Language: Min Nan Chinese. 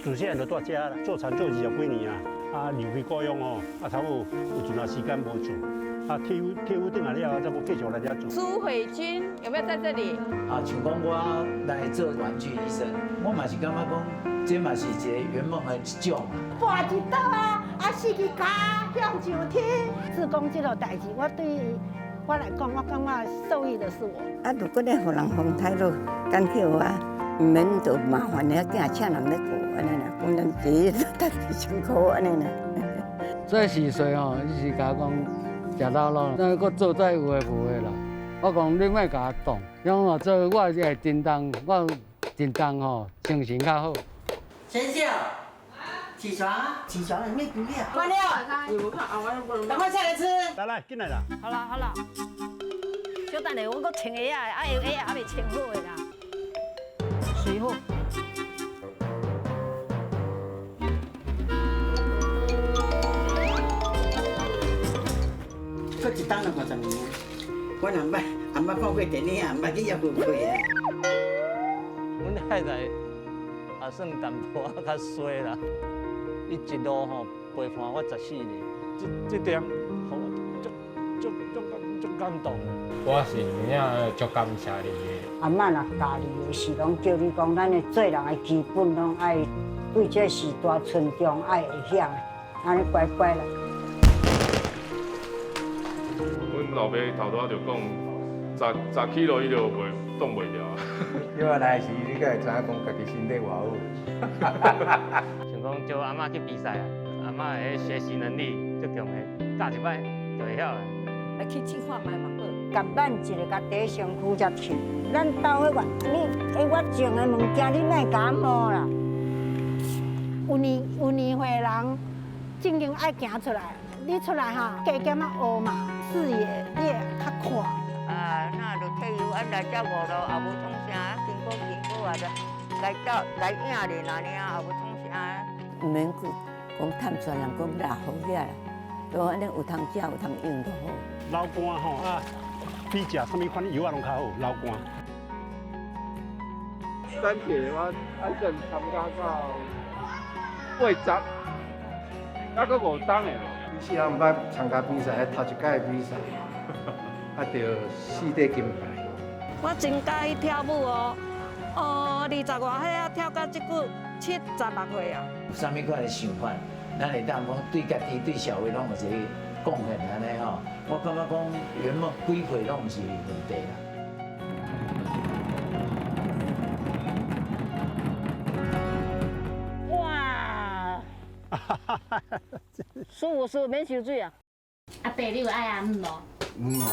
自細漢就蹛遮啦，做田做20幾年啊，啊離開故鄉吼，啊差不多有一段時間無做，啊退休退休轉來了後，才閣繼續來遮做。蘇慧君有沒有在這裡？啊，像講我來做玩具醫生，我嘛是感覺講，這嘛是一個圓夢的一種啊。跋一倒啊，啊四支跤向上天。志工這個代誌，我對我來講，我感覺受益的是我。啊，如果你予人風太落，干叫啊，毋免就麻煩你囝請人咧顧按呢啦，講咱自己趁1,000箍按呢啦。這時歲吼，伊是共我講食老咯，那閣做這有的無的啦。我講你莫共我擋，因為做我會振動，我振動吼，精神較好。陳秀，起床，起床，你沒不要。關掉。趕快下來吃。來來，進來啦。好啦好啦，小等下，我閣穿鞋仔，啊鞋仔還未穿好的啦。水好。閣一冬就50年啊！我若毋捌，也毋捌看過電影，也毋捌去遐赴會啊。阮太太也算淡薄仔較衰啦，伊一路吼陪伴我14年，這這點予我足足足足感動的。我是真正足感謝你的。阿嬤若教你的是攏叫你講，咱的做人的基本攏愛對這時代村莊愛會曉，按呢乖乖啦。阮老爸頭拄仔就講，十十起落伊就袂擋袂牢。叫我來時，你敢會知影講家己身體偌好？像講叫阿嬤去比賽啊，阿嬤的學習能力足強的，教一擺就會曉的。來去試看覓嘛好。共咱一个共底身軀才穿，咱兜彼個，你欸我種的物件，你莫共我摸啦。有年有年歲的人，正經愛行出來，你出來哈，加減仔學嘛，視野你會較闊。啊，那就退休，啊來遮五路也無創啥，辛苦辛苦啊，來鬥來贏咧，爾，也無創啥。毋免去講探出人講啦好遐啦，都按呢有通食有通用就好。流汗吼啊，比食啥物款藥仔攏較好，流汗。三鐵我反正參加到80，還閣5冬的。以前毋捌參加比賽，頭一屆比賽，啊得四塊金牌。我真佮意跳舞哦，哦，20外歲啊，跳到這久76歲啊。有啥物款的想法，咱會當講對家己、對社會攏有一個貢獻按呢吼。我感覺講圓夢幾歲攏毋是問題啦。哇！舒服舒服，免受水啊。阿伯，你有愛阿姆無？有哦。